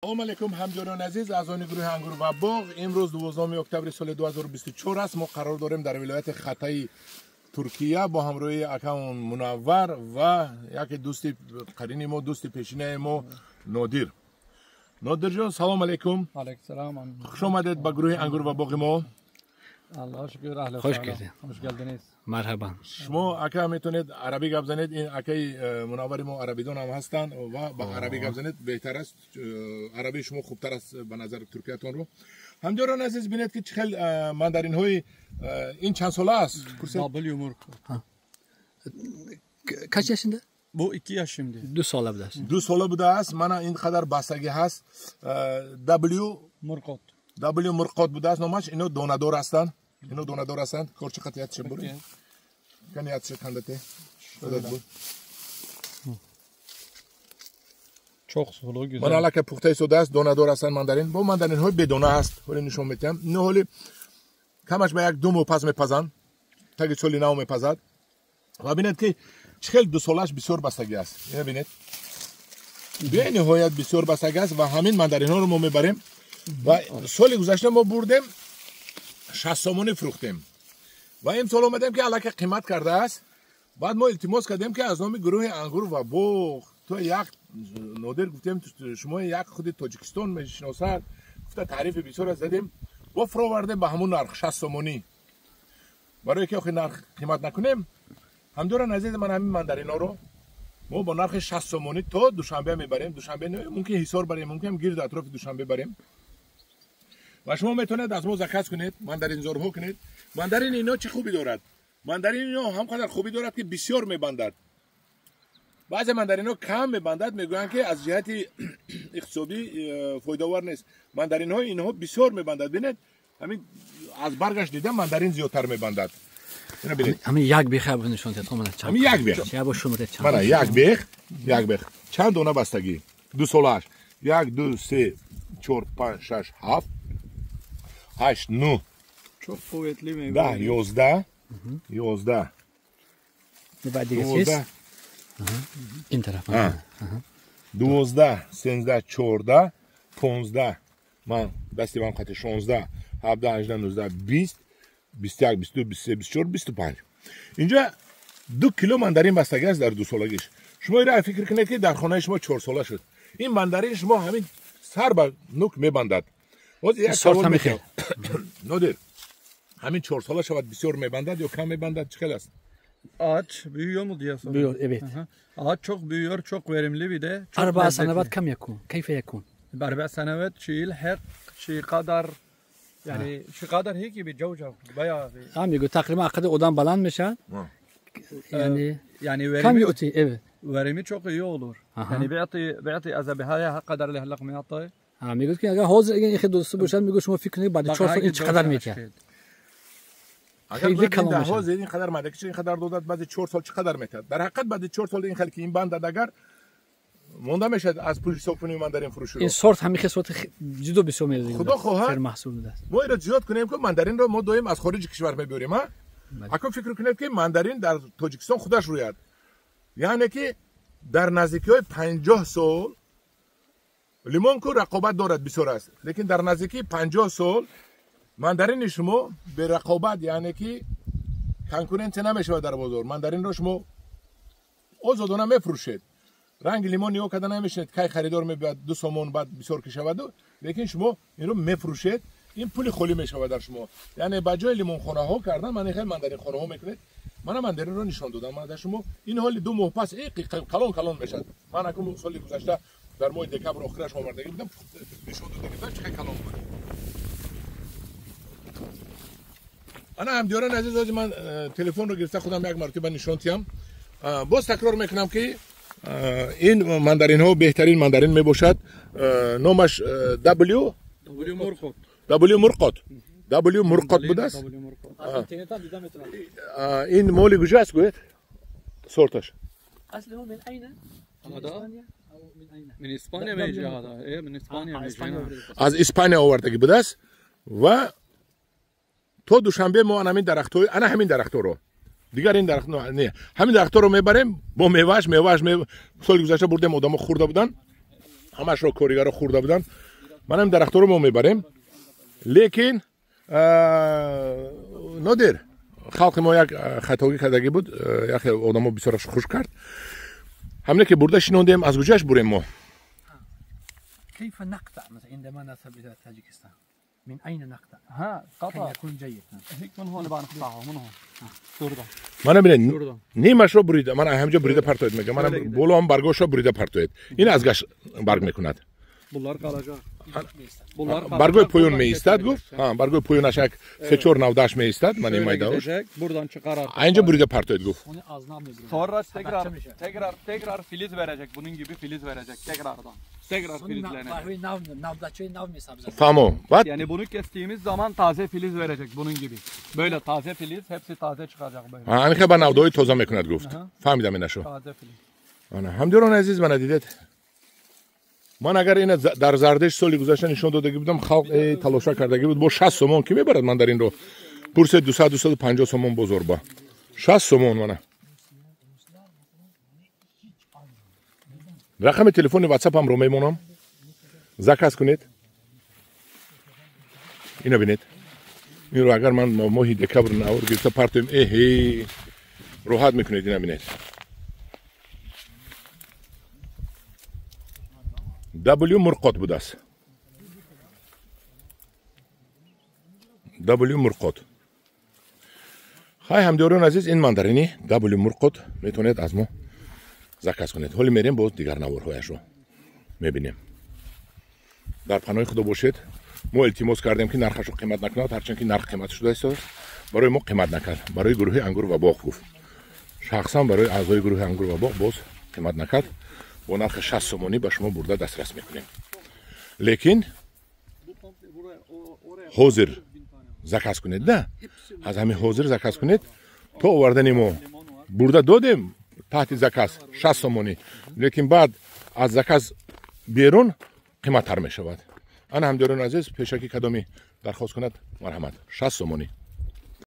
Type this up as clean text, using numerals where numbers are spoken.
Салом алейкум ҳамҷонони азиз, аъзони гурӯҳи ангур ва боғ. Имрӯз 12 октябри соли 2024 аст. Мо қарор дорем дар вилояти Хатаи Туркия бо ҳамроҳии акамон Мунаввар ва яке дӯсти қарини мо, дӯсти пешинаи мо Нодир. Нодирҷон, салом алейкум. Алейкум салом. Хуш омадед ба гурӯҳи ангур ва боғи мо. Аллоҳ шукр, аҳлан. Хуш кардед. Хуш geldiniz. Марҳабан. Шумо ака метавонед арабӣ гап занед. Ин акаи Мунаввари мо арабидон ҳам ҳастанд ва ба арабӣ гап занед беҳтар аст. Арабии шумо хубтар аст ба назари туркиятонро. Ҳамдиёрон азиз, бинед ки чӣ хел мандаринҳои ин чанд сола аст? W Murqot. Kaç yaşında? Bu 2 yaş şimdi. 2 сола будааст. 2 сола будааст. Мана ин қадар бастагӣ ҳаст. W Murqot. W Murqot будааст номаш. Ино донадор ҳастанд. Ино донадор ҳастанд. Корчи қатъиятши бур. Каниятши кандате. Додад бур. Çok sulu, güzel. Мана аллакай пухта истодааст, донадор ҳастанд мандарин. Бо мандаринҳои бедона ҳаст. Ҳоле нишон медиҳам. Ино ҳоли камаш ба 1-2 моҳ пас мепазанд. Таги соли нав мепазад. Ва бинед ки чӣ хел дусолааш бисёр бастагӣ аст. Ина бинед. Бениҳоят бисёр бастагӣ аст ва ҳамин мандаринҳоро мо мебарем. Ва соли гузашта мо бурдем 60 сомонӣ фурӯхтем. Ва имсол омадем ки аллакай қимат кардааст. Баъд мо илтимос кардем ки аз номи гурӯҳи ангур ва боғ то як Нодир гуфтем шумо як худи Тоҷикистон мешиносад, гуфта таърифи бисёр задем, бо фуровардем ба ҳамун нарх 60 сомонӣ. Барое ки охи нарх қимат накунем, ҳамдиёрон азиз, ман ҳамин мандариноро мо бо нархи 60 сомонӣ то Душанбе мебарем. Душанбе мумкин Ҳисор барем, мумкин гирду атрофи Душанбе барем. Ва шумо метавонед аз мо заказ кунед, мандаринзорҳо кунед. Мандарин ино чӣ хубӣ дорад? Мандарин ино ҳам қадар хубӣ дорад ки бисёр мебандад. Баъзе мандарино кам мебандад, мегӯянд ки аз ҷиҳати иқтисодӣ фоидаовар нест. Мандаринҳои инҳо бисёр мебандад. Бинед, ҳамин аз баргаш дида мандарин зиёдтар мебандад. Ина бинед. Ҳамин як беха нишон диҳад. Ҳамин як бех. Мана як бех, як бех. Чанд дона бастагӣ? 2 солааш. 1, 2, 3, 4, 5, 6, 7, 8, 9. Çok kuvvetli meyve. 10, 11, 11. 12. این طرف. 12, 13, 14, 15. من دستی من خط 16, 17, 18, 19, 20, 21, 22, 23, 24, 25. اینجا 2 کیلو مندارین بستگی است در 2 سالگیش. شما ایرا فکر کنید که در خانه شما 4 ساله شد. این مندارین شما همین سر به نوک میبندد. باز یک سوال میخوام. نادر، همین 4 ساله شود بسیار میبندد یا کم میبندد؟ چه خیلی است؟ Ağaç büyüyor mu diye soruyor. Büyüyor, evet. Aha. Ağaç çok büyüyor, çok verimli bir de. Çok 4 lezzetli. سنوات كم يكون؟ كيف يكون؟ 4 سنوات شيء الحق شيء قدر يعني شيء قدر هيك بيتجوجو bayağı bir. هم يقول تقریبا قدر odam balan میشه. Yani yani كم verimi, يؤتي؟ Evet. verimi çok iyi olur. Aha. Yani بيعطي اذا بهاي قدر اللي هلق بيعطي. ها میگه که اگر حاضر اگر این دوست باشن میگه شما فکر کنید بعد 4 سال این چقدر میشه؟ اگر خیلی کلام در میشه. حاضر این قدر مدرک این قدر دادد بعد 4 سال چقدر میتاد؟ در حقیقت بعد 4 سال این خلکی این بند اگر مونده میشد از پول حساب کنیم مندارین فروش رو. این سورت همین خیلی سورت جدو بسیار میزه. خدا خواهد محصول بوده. ما اینو زیاد کنیم که مندارین رو ما دایم از خارج کشور میبریم. ها اگر فکر کنید که مندارین در تاجیکستان خودش روید، یعنی که در نزدیکی های 50 سال لیمون کو رقابت دارد بسیار است، لیکن در نزدیکی 50 سال مندارین شما به رقابت یعنی که کنکورنت نمیشه در بازار. مندارین رو شما آزادانه میفروشید، رنگ لیمون نیا کده نمیشید کی خریدار میبیاد 2 سومون بعد بسیار که شود، لیکن شما این رو میفروشید، این پول خالی میشود در شما. یعنی به جای لیمون خانه ها کردن من خیلی مندارین خانه ها میکنید. من مندارین رو نشان دادم من در شما این حال 2 ماه پس ای کلان کلان میشد. من اکم سال گذشته در ماه دکبر آخرش آوردگی بودم نشان داده بودم چه کلان بود. انا همدیاران عزیز، از من تلفن رو گرفته خودم یک مرتبه نشان تیم. باز تکرار میکنم که این مندارین ها بهترین مندارین میباشد. نامش W Murqot. W Murqot. W Murqot بوده است. این مال کجا است گوید؟ سورتش. اصله من اين؟ من اسپانیا میجی هذا. ايه من اسپانیا میجی. از اسپانیا آوردگی بوده است و تا دوشنبه ما همین درخت‌های انا همین درخت‌ها رو دیگر این درخت نه همین درخت‌ها رو میبریم با میوهش سال گذشته بردیم آدم‌ها خورده بودن. Ҳамашро коригаро хӯрда буданд. Манам дарахтро мо мебарем. Лекин нодир халқи мо як хатогӣ кардагӣ буд, як одамо бисёраш хуш кард. Ҳамине ки бурда шинондем, аз куҷояш бурем мо? كيف نقطع مثلا عندما نذهب الى تاجيكستان؟ من اين نقطع؟ ها قطع كي يكون جيد. هيك من هون بقى نقطعه من هون. شوردا. мана бинед, нимашро бурида, мана ҳамҷо бурида партоед мега, мана боло ҳам баргошро бурида партоед. Ин аз гаш барг мекунад. Bunlar kalacak. Bunlar kalacak. Баргои поён меистад гуфт. Баргои поёнаш як се-чор навдаш меистад, мана ин майдаош. Buradan çıkar artık. Инҷо бурида партоед гуфт. Sonra tekrar tekrar tekrar filiz verecek. Bunun gibi filiz verecek tekrardan. Tekrar filizlenecek. Фаҳмо. Баъд Yani bunu kestiğimiz zaman taze filiz verecek bunun gibi. Böyle taze filiz, hepsi taze çıkacak böyle. Ани ба навдаҳои тоза мекунад гуфт. Фаҳмидам инашо. Taze filiz. Ана ҳамдиёрони азиз, мана дидед. Ман агар ина дар зардеш соли гузашта нишон додагӣ будам, халқ талоша кардагӣ буд, бо 60 сомон ки мебарад мандаринро? Пурсед 200 250 сомон бозор ба. 60 сомон мана. Рақами телефони ватсапамро мемонам. Заказ кунед. Ино бинед. Инро агар ман моҳи декабр навор гирифта партоем, эҳе, роҳат мекунед, ина бинед. W Murqot будааст. W Murqot. Хай ҳамдиёрони азиз, ин мандарини W Murqot метавонед аз мо заказ кунед. Ҳоли мерем боз дигар наворҳояшро мебинем. Дар паноҳи худо бошед. Мо илтимос кардем ки нархашро қимат накунад, ҳарчанд ки нарх қимат шудааст, барои мо қимат накард. Барои гурӯҳи ангур ва боғ гуфт. Шахсан барои аъзои гурӯҳи ангур ва боғ боз қимат накард. Бо нархи 60 сомонӣ ба шумо бурда дастрас мекунем. Лекин ҳозир заказ кунед, да? Аз ҳамин ҳозир заказ кунед, то овардани мо бурда додем таҳти заказ 60 сомонӣ, лекин баъд аз заказ берун қиматтар мешавад. Ана ҳамдиёрони азиз, пешакӣ кадоми дархост кунад, марҳамат, 60 сомонӣ.